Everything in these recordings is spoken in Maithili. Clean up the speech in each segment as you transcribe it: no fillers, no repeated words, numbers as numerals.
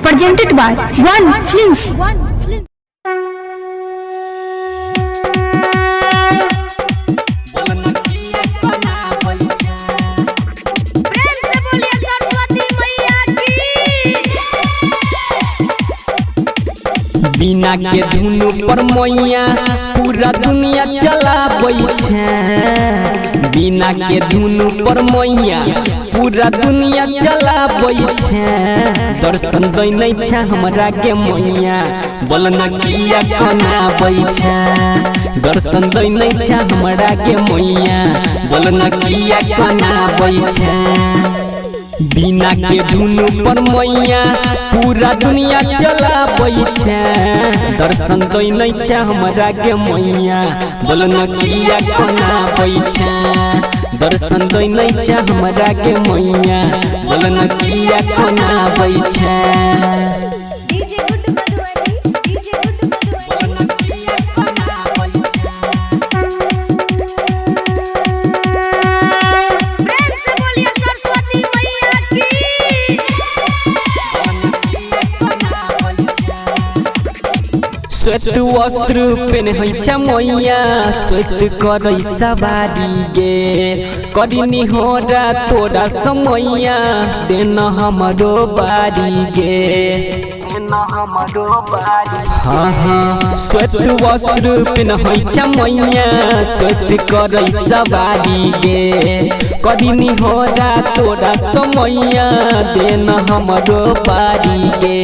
Presented by One Films. प्रेम से बोलिए सरस्वती मैया की। बिना के धुन पर मैया पूरा दुनिया चलाबै छै। बिना के धुन पर मैया पूरा दुनिया चलाबै छै। दर्शन दै नै छै हमरा के मैया, बोलना किया कनाबै छै। दर्शन दै नै छै हमरा के मैया, बोलना किया कनाबै छै। बिना के धुन पर मैया पूरा दुनिया चलाबै छै। दर्शन दै नै छै हमरा के मैया, बोलना किया कनाबै छै। दर्शन दै नै छै हमरा के मैया, बोलना किया कनाबै छै। DJ good Madhubani, DJ good Madhubani. बोलना किया कनाबै छै। प्रेम से बोलिए सरस्वती मैया की। श्वेत वस्त्र पेन्है छै मैया, श्वेत करै सवारी गे। करी निहोरा तोरा समैया, देन हमरो बारी गे। हाँ हाँ, श्वेत वस्त्र पेन्है छै मैया, श्वेत करै सवारी गे। करी निहोरा तोरा समैया, देन हमरो बारी गे।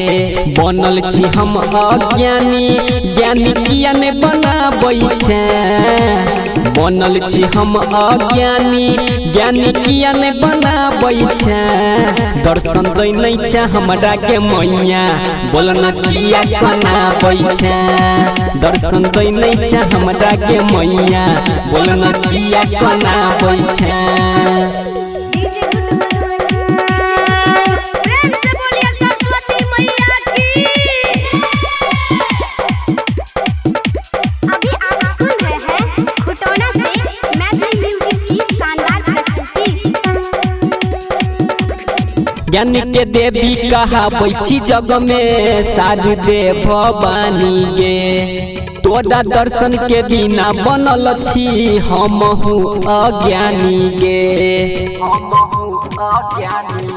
बनल छी हम अज्ञानी, ज्ञानी किया ने बनाबै छै। बनल छी हम अज्ञानी, ज्ञानी किया ने बनाबै छै। दर्शन दै नै छै हमरा के मैया, बोलना किया कनाबै छै। दर्शन दै नै छै हमरा के मैया, बोलना किया कनाबै छै। DJ good Madhubani. प्रेम से बोलिए सरस्वती मैया की। अभी आप सुन रहे हैं खुटौना से मैथिली म्यूजिक की शानदार प्रस्तुति। ज्ञान के देवी कहाबै छी जग में, शारदे भवानी गे। तोरा दर्शन के बिना बनल छी हमहू अज्ञानी गे।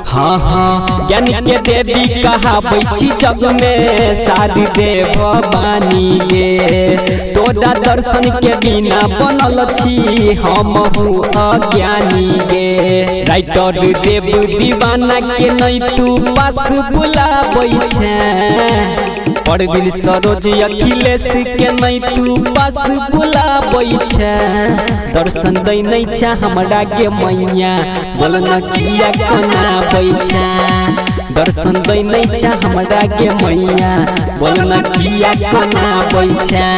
हाँ हाँ, ज्ञान के देवी कहाबै छी जग में, शारदे भवानी गे। तोरा दर्शन के बिना बनल छी हमहू अज्ञानी गे। राइटर देव दीवाना के नै तू पास बुलाबै छै। परवीन सरोज अखिलेश के नै तू पास बुलाबै छै। दर्शन दै नै छै हमरा के मैया, बोलना किया कनाबै छै। दर्शन दै नै छै हमरा के मैया, बोलना किया कनाबै छै।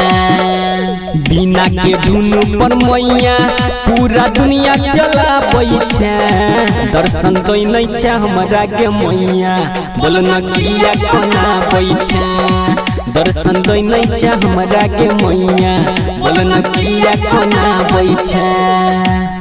बिना के धुन पर मैया पूरा दुनिया चलाबै छै। दर्शन दै नै छै हमरा के मैया, बोलना किया कनाबै छै। दर्शन दै नै छै हमरा के मैया, बोलना किया कनाबै छै।